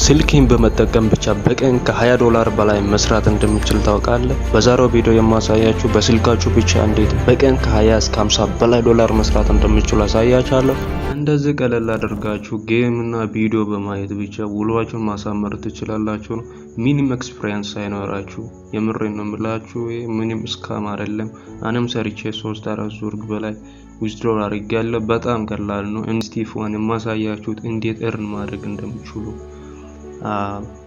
ስልክን በመጠቀም ብቻ በቀን ከ20 ዶላር በላይ መስራት እንደምችል ታውቃለህ? በዛሬው ቪዲዮ የማሳያችሁ በስልካችሁ ብቻ እንዴት በቀን ከ20 እስከ 50 በላይ ዶላር መስራት እንደምችሉ አሳያችኋለሁ። እንደዚህ ቀለል አድርጋችሁ game እና ቪዲዮ በማየት ብቻ ውሏችሁን ማሳመር ትችላላችሁ ነው። ምንም experience ሳይኖራችሁ፣ የምሬን ነው የምላችሁ። ምንም scam አይደለም። እኔም ሰርቼ ሶስት አራት ዙር በላይ withdraw አድርጌያለሁ። በጣም ቀላል ነው። Step one የማሳያችሁት እንዴት earn ማድረግ እንደምችሉ።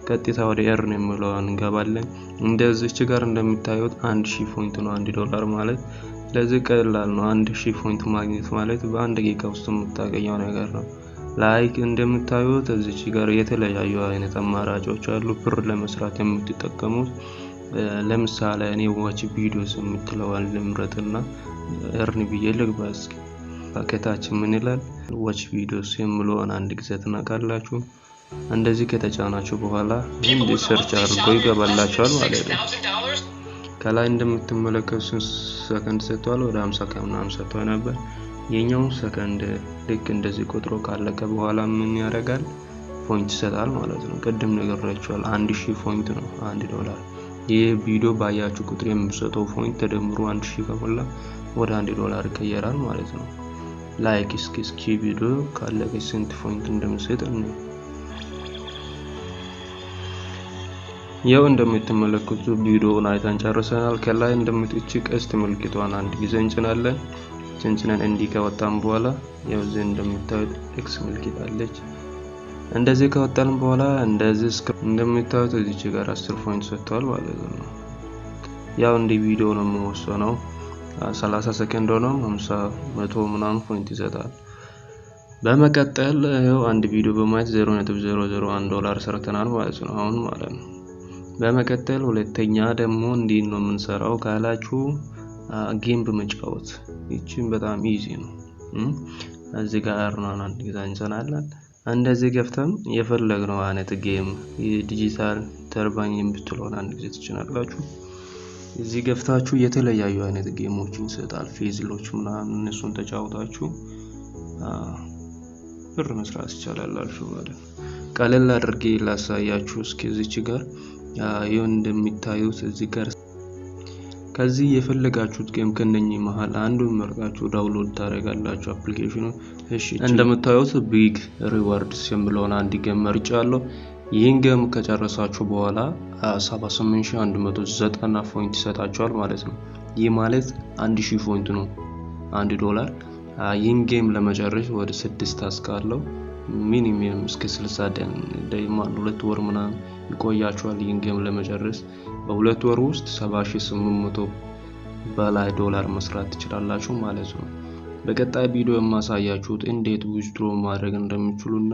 ቀጥታ ወደ earn የሚለውን እንገባለን። እንደዚች ጋር እንደሚታዩት 1000 point ነው 1 ዶላር ማለት። ለዚህ ቀላል ነው። 1000 point ማግኘት ማለት በአንድ ደቂቃ ውስጥ የምታገኘው ነገር ነው። Like እንደምታዩት እዚች ጋር የተለያዩ አይነት አማራጮች አሉ ብር ለመስራት የምትጠቀሙት። ለምሳሌ እኔ watch videos የምትለዋን ልምረጥና earn ብዬ ልግባ እስኪ። ከታች ምን ይላል? Watch videos የሚለውን አንድ ጊዜ ትነካላችሁ። እንደዚህ ከተጫናችሁ በኋላ እንዲህ search አድርጎ ይገባላችኋል ማለት ነው። ከላይ እንደምትመለከቱት ሰከንድ ሰጥቷል። ወደ 50 ከምናምን ሰጥቶ ነበር። የኛውን ሰከንድ ልክ እንደዚህ ቆጥሮ ካለቀ በኋላ ምን ያደርጋል? Point ይሰጣል ማለት ነው። ቅድም ነግሬያችኋለሁ። 1000 point ነው 1 ዶላር። ይህ ቪዲዮ ባያችሁ ቁጥር የሚሰጠው point ተደምሮ 1000 ከሞላ ወደ 1 ዶላር ይቀየራል ማለት ነው። Like እስኪ ቪዲዮ ካለቀ ስንት point እንደሚሰጥ ነው። ያው እንደምትመለከቱት ቪዲዮውን አይተን ጨርሰናል። ከላይ እንደምትቺ ቀስት ምልክቷን አንድ ጊዜ እንጭናለን። ጭንጭነን እንዲህ ከወጣን በኋላ ያው እዚህ እንደምታዩት X ምልክት አለች። እንደዚህ ከወጣን በኋላ እንደዚህ እንደምታዩት እዚች ጋር 10 point ሰጥቷል ማለት ነው። ያው እንደ ቪዲዮ ነው የሚወሰነው። 30 ሰከንድ ሆኖ 50፣ 100 ምናምን point ይሰጣል። በመቀጠል ያው አንድ ቪዲዮ በማየት 0.001 ዶላር ሰርተናል ማለት ነው አሁን ማለት ነው። በመቀጠል ሁለተኛ ደግሞ እንዴት ነው የምንሰራው ካላችሁ game በመጫወት፣ ይቺን በጣም easy ነው። እዚህ ጋር earn ኗን አንድ ጊዜ እንጭናለን። እንደዚህ ገፍተን የፈለግነው አይነት game የ Digital Turbine የምትለውን አንድ ጊዜ ትጭናላችሁ። እዚህ ገፍታችሁ የተለያዩ አይነት game ኦችን ይሰጣል፣ puzzle ኦች ምናምን፣ እነሱን ተጫውታችሁ ብር መስራት ይቻላል ማለት ነው። ቀለል አድርጌ ላሳያችሁ እስኪ። እዚች ጋር ይኸው እንደሚታዩት እዚህ ጋር ከዚህ የፈለጋችሁት game ከነኚህ መሀል አንዱን መርጣችሁ download ታደርጋላችሁ application ኑ። እሺ፣ እንደምታዩት Big Rewards የሚለውን አንድ game መርጫለሁ። ይህን game ከጨረሳችሁ በኋላ 78190 point ይሰጣችኋል ማለት ነው። ይህ ማለት 1000 point ነው 1 ዶላር። ይህን game ለመጨረስ ወደ ስድስት task አለው። Minimum እስከ 60 ደማ 2 ወር ምናምን ይቆያችኋል። ይህን game ለመጨረስ በ2 ወር ውስጥ 7800 በላይ ዶላር መስራት ትችላላችሁ ማለት ነው። በቀጣይ ቪዲዮ የማሳያችሁት እንዴት withdraw ማድረግ እንደሚችሉና